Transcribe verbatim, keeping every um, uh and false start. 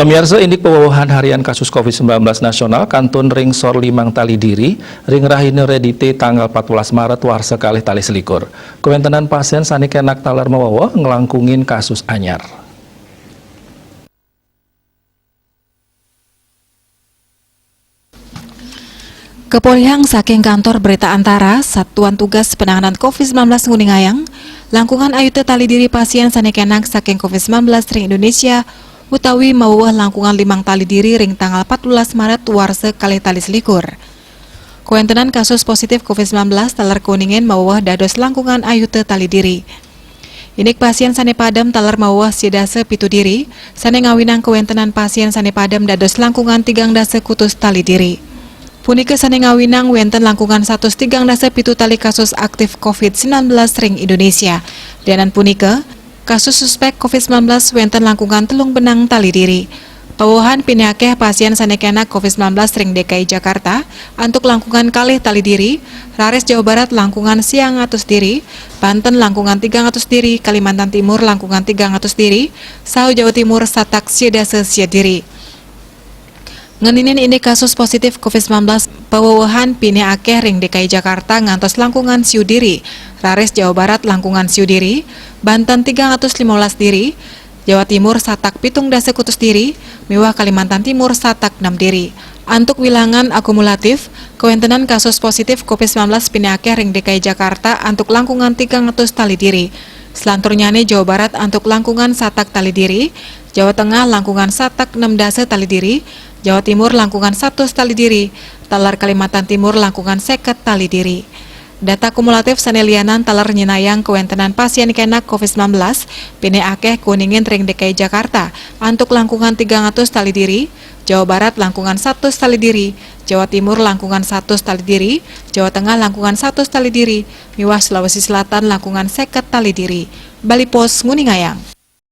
Pamiarsa, indik pawewehan harian kasus covid sembilan belas nasional kantun ring sor limang tali diri, ring rahina Redite tanggal empat belas Maret warsa kalih tali selikur. Kawéntenan pasién sané kénak taler maweweh nglangkungin kasus anyar. Kapolihang saking Kantor Berita Antara, Satuan Tugas Penanganan covid sembilan belas nguningayang, langkungan ayuta tali diri pasién sané kénak saking covid sembilan belas ring Indonesia utawi maweweh langkungan limang tali diri ring tanggal empat belas Maret warsa kalih tali selikur. Kawéntenan kasus positif covid sembilan belas taler kuningin maweweh dados langkungan ayuta tali diri. Indik pasién sané padem taler maweweh sia dasa pitu diri, sané ngawinang kawéntenan pasién sané padem dados langkungan tigang dasa kutus tali diri. Punika sané ngawinang wénten langkungan satus tigang dasa pitu tali kasus aktif covid sembilan belas ring Indonesia. Lianan punika, kasus suspék covid sembilan belas wénten langkungan telung benang tali diri. Pawewehan pinih akéh pasién sané kénak covid sembilan belas ring D K I Jakarta antuk langkungan kalih tali diri, raris Jawa Barat langkungan siang atus diri, Banten langkungan tigang atus diri, Kalimantan Timur langkungan tigang atus diri, saha Jawa Timur satak sia dasa sia diri. Ngeninin indik kasus positif covid sembilan belas pawewehan pinih akéh ring D K I Jakarta ngantos langkungan siu diri, raris Jawa Barat langkungan siu diri, Banten tigang atus lima belas diri, Jawa Timur satak pitung dasa kutus diri, miwah Kalimantan Timur satak enam diri. Antuk wilangan akumulatif, kawéntenan kasus positif covid sembilan belas pinih akéh ring D K I Jakarta antuk langkungan tigang atus tali diri. Selanturnyané Jawa Barat antuk langkungan satak tali diri, Jawa Tengah langkungan satak enam dasa tali diri, Jawa Timur langkungan satus tali diri, taler Kalimantan Timur langkungan seket tali diri. Data kumulatif sané lianan taler nyenayang kawéntenan pasién kénak covid sembilan belas pinih akéh kuningin ring D K I Jakarta antuk langkungan tigang atus tali diri, Jawa Barat langkungan satus tali diri, Jawa Timur langkungan satus tali diri, Jawa Tengah langkungan satus tali diri, miwah Sulawesi Selatan langkungan seket tali diri. Bali Post nguningayang.